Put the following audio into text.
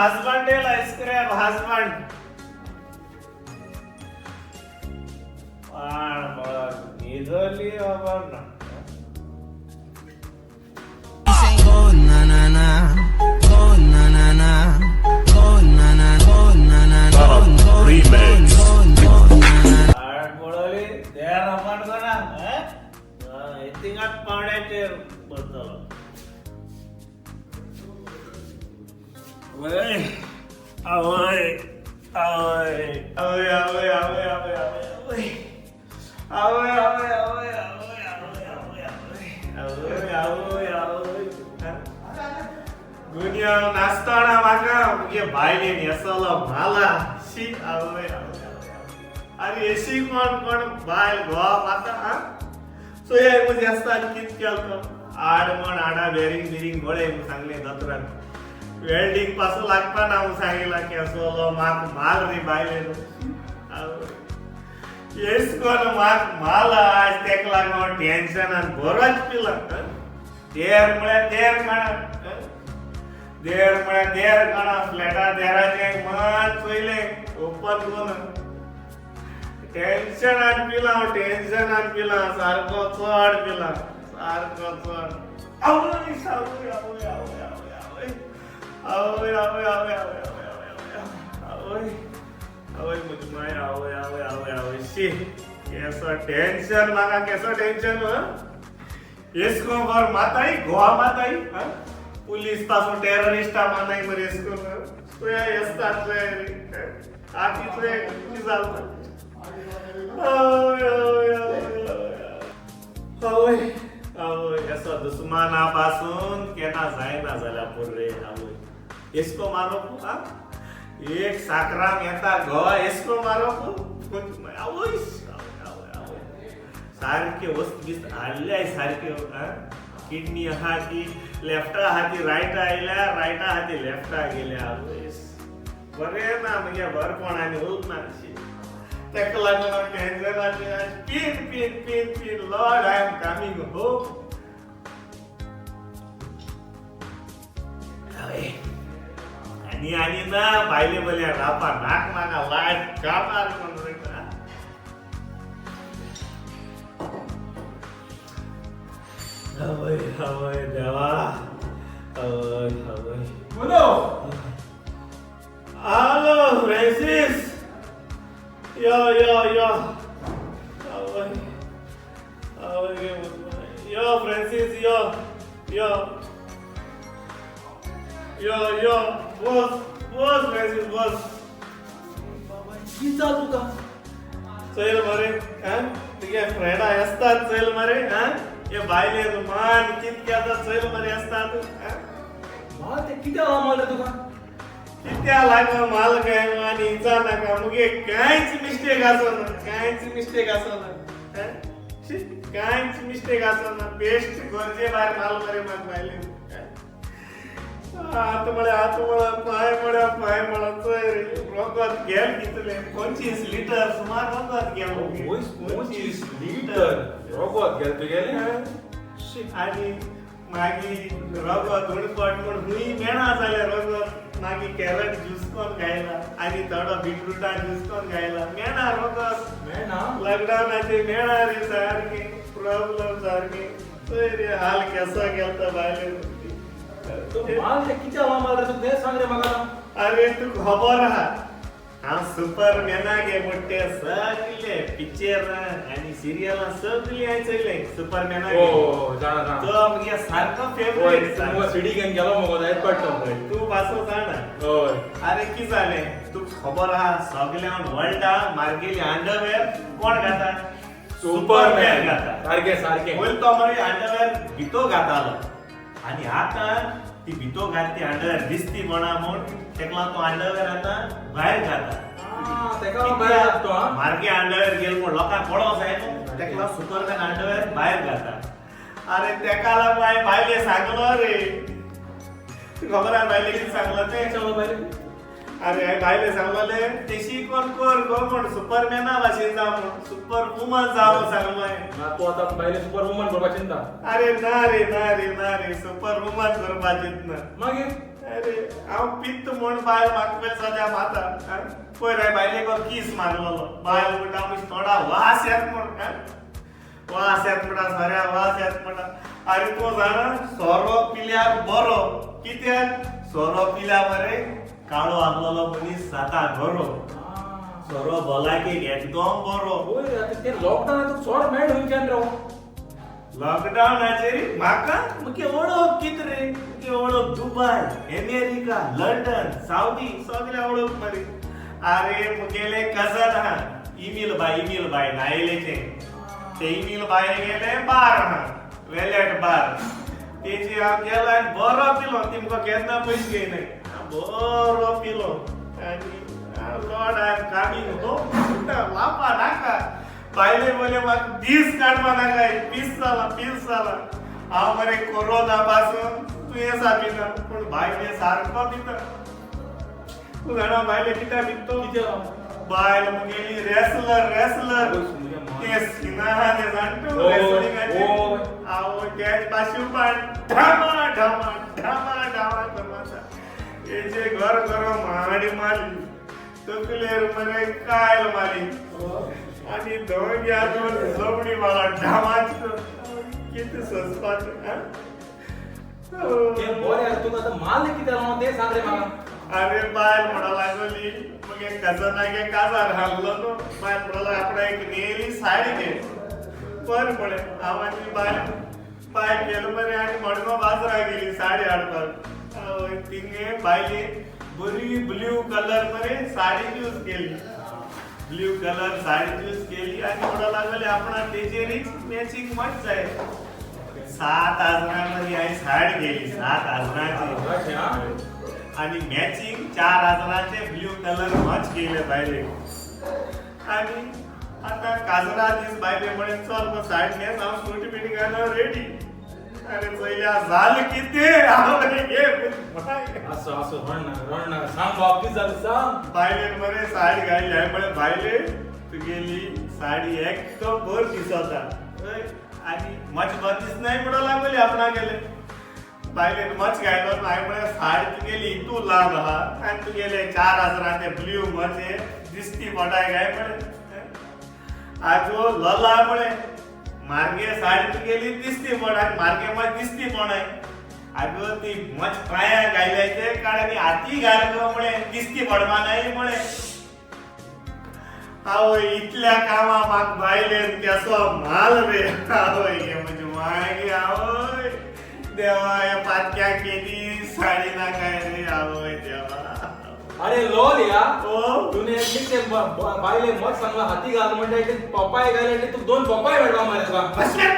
Husband येयला scrap husband. पाण बळ न्हिदली खबर ना. Go na na na, go na na na, go na na, go na na, go go Remix. go go na na. हाड पळोवली देर अपान कोणा थिंगात पावण्याचेर बसतलो. वय आवय आवय आवय आवय आवय आवय आवय आवय आवय आवय आवय आवय आवय आवय आवय आवय. गुन्यांव नासतना म्हाका मुगे बायलेन येसलो माला. शी आवय आवय आवय. आरे एशी कोण कोण बायल घोवा माता. आ चोया म्हजे आसता आनी कित केलो तो आड म्हण आडा बेरींग बिरींग बळय म्हूण सांगलें दोतोरान. वेल्डींग पासून लागपा ना म्हूण सांगिला. केसलो म्हाक माल रे बायलेन. आवय एस कोण म्हाक माल आज तेका लागून टेन्शनान बरोच पिला. देर म्हळ्यार देर काणा, देर म्हळ्यार देर काणा. फ्लॅटा देराचें मात चोयलें ओपन करून टेन्शनान पिला हांव, टेन्शनान पिला सारको चड पिला सारको चड. आवय आवय आवय आवय आवय आवय आवय आवय आवय आवय आवय आवय म्हजी माय आवय आवय आवय आवय. शी केसो टेन्शन म्हाका, केसो टेन्शन. एस्को बर माताय गोवा माताय पुलीस पासून टेररिस्टा मानाय मरे. एस्को तुया येसतात आती तुवें कितें जाता. आवय आवय आवय आवय आवय. असो दुस्माना पासून केन्ना जायना जाल्यार पुरो रे. आवय एस्को मारोप. आ एक साकराम येता गोवा एस्को मारोप. आवय आवय आवय. सारके वस्त बिस्त हाडल्याय सारक्यो. किडनी आहा ती लेफ्टा आहा ती रायटा आयल्या, रायटा आहा ती लेफ्टा गेल्या. आवय बरें ना मुगे बरपण आनी उरना ना. तेका लागून हांव टेन्शनाचें pin pin pin pin. Lord, I am coming home. आनी आनी ना भायले बल्या रापा नाक नाका लायट काबार कोण वयता. आवय आवय देवा आवय आवय. बोलो. हॅलो फ्रांसिस, यो यो यो. आवय आवय गे मुजमाय. यो फ्रांसिस, यो यो यो यो. बस बस फ्रांसिस बस. बाबा, कितें जालें तुका? चल मरे. हा तुगे फ्रेंडा आसतात. चल मरे. हा हे बायले मान कितके आतां चल मरे आसतात. माल तें कितें जालां माल रे तुका? कित्या लागो माल काय आनी इचा नाका. मुगे कांयच मिस्टेक आसना, कांयच मिस्टेक आसना. शी, कांयच मिस्टेक आसना. बेस्ट गरजे भायर माल मरे म्हाका बायले. हात म्हळ्या हात म्हळ्या पांय म्हळ्या पांय म्हळ्या. चोय रे रगत गेल कितले, 25 लिटर सुमार रगत गेल. 25 लिटर रगत गेलें तुगेलें? शी. आनी मागीर रगत उणपट म्हूण हुंय मेणा जालें रगत. मागीर कॅरट ज्यूस कोन्न गायला आनी थोडो बिटरुटा ज्यूस कोन्न गायला. मेणा रगत. मेणा. लॉकडावनाचे मेणा रे सारकें प्रॉब्लम सारकें. चोय रे हाल केसो गेलता बायले. तो माल तें कितें जालां माल रे तुका तें सांग रे म्हाका आतां. अरे तुका खबर आहा हांव सुपरमॅना गे मोठे. सगळे पिक्चरां आनी सिरियलां सगळीं हांवें चोयलें सुपरमॅना. ओ जाणा जाणा. तो मुगे सारको हय. फेवरेट. तूं मुगो सिडी घेवन गेलो मुगो, जायत पडलो. तूं पासो जाणा. हय. अरे की जालें तुका खबर आहा सगळ्या वर्ल्डा मार्गेली अंडरवेअर कोण घाता? सुपरमॅन. घाता. सारकें सारकें. पयलीं तो मरे अंडरवेअर भितो घातालो आनी आतां ती भितो घात ती अंडरवेअर दिसती म्हणा म्हूण तेका लागून तो अंडरवेअर आतां भायर घाता. आं, तेका लागून भायर घात तो. आं मार्गे अंडरवेअर गेल म्हूण लोकांक पळोवंक जाय न्हू, तेका लागून सुपरमॅन अंडरवेअर भायर घाता. अरे तेका लागून हांवें बायले सांगलो रे. तुका खबर आहा बायले कितें सांगलो तें? सांगलो बायले? अरे हांवें बायले सांगलोले तेशी कोण कर गो म्हूण, सुपरमॅना भाशेन जाव म्हूण, सुपर वुमन जाव म्हूण सांगलो हांवें. ना तूं आतां बायले सुपर वुमन करपाक चिंता? अरे ना रे, ना रे, ना रे, सुपर वुमन करपाचेच ना. मागीर? अरे हांव पित्त म्हूण बायल म्हाका पयलीं सद्या माता. पयर हांवें बायलेक कीस मारलेलो. बायल म्हणटा म्हज्या तोंडा वास येता म्हूण. वास येता म्हणटा, सोऱ्या वास येता म्हणटा. अरे तूं जाणा, सोरो पिल्यार बरो. कित्याक सोरो पिल्यार मरे काळो आहलेलो मनीस जाता बरो. सोरो भलायकेक एकदम बरो. वय रे, आतां ते लॉकडाऊन तुका सोरो मेळ खंयच्यान रे? लॉकडावनाचेर म्हाका मुगे वळख कित रे, मुगे वळख दुबाय, अमेरिका, लंडन, सावदी सगळे वळख मरे. अरे मुगेले कजन आहा इमील बाय, इमील बाय नायलेचे. ते इमील बाय गेले बार आहा, वेलेट बार. तेजी हांव गेलो आनी बरो पिलो. ती मुका केन्ना पयशे घेयनाय. हांव बरो पिलो आनी Lord I am coming home. लापा नाका बायले बोले म्हाका दीस काडपा नाका. पीस जाला, पीस जाला. हांव मरे कोरोना पासून तुयें पिता, पूण बायले सारको पिता. तूं जाणा बायले कित्याक पितो? कित्याक? बायल मुगेली रेसलर, रेसलर. ते सिना आहा ते जाणा तूं, रेसलिंगाचे. आवय तेच पासून पण ढामा ढामा ढामा ढामा करून आसा. तेजे घर घर माडी मारली, तकलेर मरे कायल मारली आनी धंग्या दोन जमणी मारा ढामाच. कितें सोंसपाचें? आं? ते बरें आसा, तुका आतां माल कित्याक लावना तें सांग रे म्हाका. अरे बायल म्हणा लागली, मगे कजनागे काजार हाडलो न्हू. बायल म्हणा लागली आपणा एक नेली साडी घे. बरें म्हळें हांव आनी बायल. बायल गेलो मरे आनी मडगांव बाजाराक गेली साडी हाडपाक. आवय, थिंगे बायलेन बरी ब्ल्यू कलर मरे साडी चूज केली. ब्ल्यू कलर साडी चूज केली आनी म्हणा लागली आपणा तेजेरीच मॅचींग मच जाय. 7 हजारां मध्ये हांवें साडी गेली, 7 हजारांची. अशें आं? आणि मॅचिंग 4 हजाराचे ब्ल्यू कलर मच केले बायलेक. आणि आता काजरा दीस बायले म्हणे चल मग साडी न्हेस, हांव सूट बीट घालून रेडी. अरे चोयल्या जालें कितें? हांव घे. असो असो, रडना रडना. सांग बाब, कितें जालें सांग. बायलेन मरे साडी घातली. हांवें म्हळें बायले, तुगेली साडी एकदम बरी दिसता. हय, आनी मच बरी दिसनाय म्हणून लागली आपणा गेले. बायलेन मच घायलो. हांवें म्हळें साडी तुगेली इतू लांब आहा आनी तुगेले 4 हजारांचे ब्ल्यू मचे दिसती पडाय काय म्हळें. आजो लला म्हळें, मार्गे साडी तुगेली दिसती पड आनी मार्गे मच दिसती पडाय. आगो ती मच पांया घायल्या ते काड आनी हाती घाल गो म्हळें, दिसती पडपा नाय म्हळें. आवय, इतल्या कामा म्हाका बायलेन केसो माल रे. आवय गे म्हजी मागे, आवय देवा, ह्या पातक्याक केदी साडी नाकाय रे. आवय देवा. अरे लोल या. ओ. तुने एकली ते बायले मत सांगला हाती घाल म्हणटा, पप्पाय घाले, तुका दोन पप्पाय मेळटा मरे तुका. बसले.